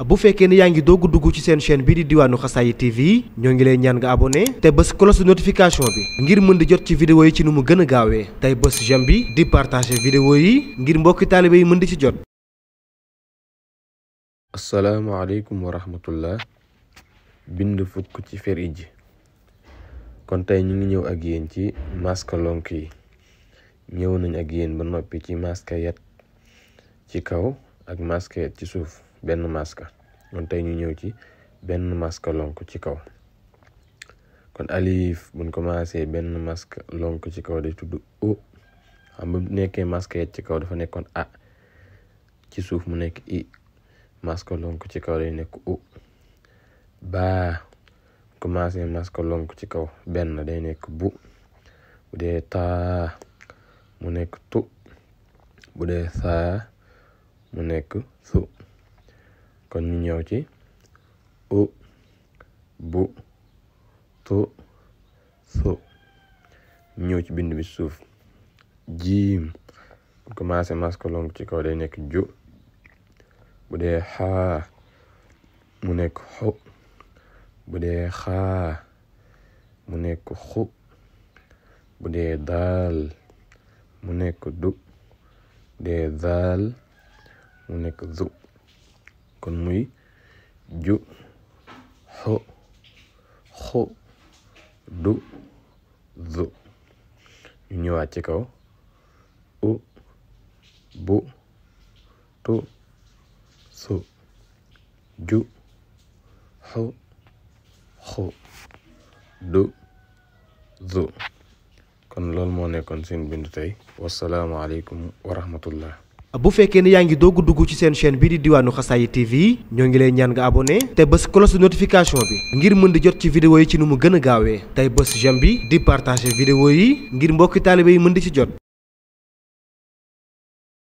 bu fekkee ne yaa ngi doog dugg ci seen chaîne bii di Diwaanu Xasaayid TV ñoo ngi lay ñaan nga abonné te bës cloche de notification bi ngir mën di jot ci vidéo yi ci nu mu gën a gaawee tey bës j'aime bi di partager vidéo yi ngir mbokki taalibe yi mën di ci jot. asalaamaaleykum wa rahmatullah. bind fukk ci fer ij kon tey ñu ngi ñëw ak yéen ci masque lonk yi. ñëw nañ ak yéen ba noppi ci masque yet ci kaw ak masque yet ci suuf benn masque kon tey ñu ñëw ci benn masque lonk ci kaw. kon alif buñ commencé benn masque lonk ci kaw day tudd u. xam bu nekkee masque yet ci kaw dafa nekkoon a, ci suuf mu nekk i. masque lonk ci kaw day nekk u. baa commencé masque lonk ci kaw benn day nekk bu. bu dee taa mu nekk tu. bu dee saa mu nekk su. kon ñu ñëw ci u, bu, tu, su. ñëw ci bind bi suuf jiim commencé masque lonk ci kaw day nekk ju. bu dee xaa mu nekk xu. bu dee xaa mu nekk xu. bu dee daal mu nekk du. bu dee daal mu nekk zu. kon muy ju, xu, xu, du, zu. ñu ñëwaat ci kaw u, bu, tu, su, ju, xu, xu, du, zu. kon loolu moo nekkoon seen bindu tey wasalaamaaleykum wa rahmatullah. bu fekkee ne yaa ngi doog dugg ci seen chaîne bii di Diwaanu Xasaayid TV ñoo ngi lay ñaan nga abonné te bës cloche de notification bi ngir mën di jot ci vidéo yi ci nu mu gën a gaawee tey bës j'aime bi di partager vidéo yi ngir mbokki taalibe yi mën di ci jot.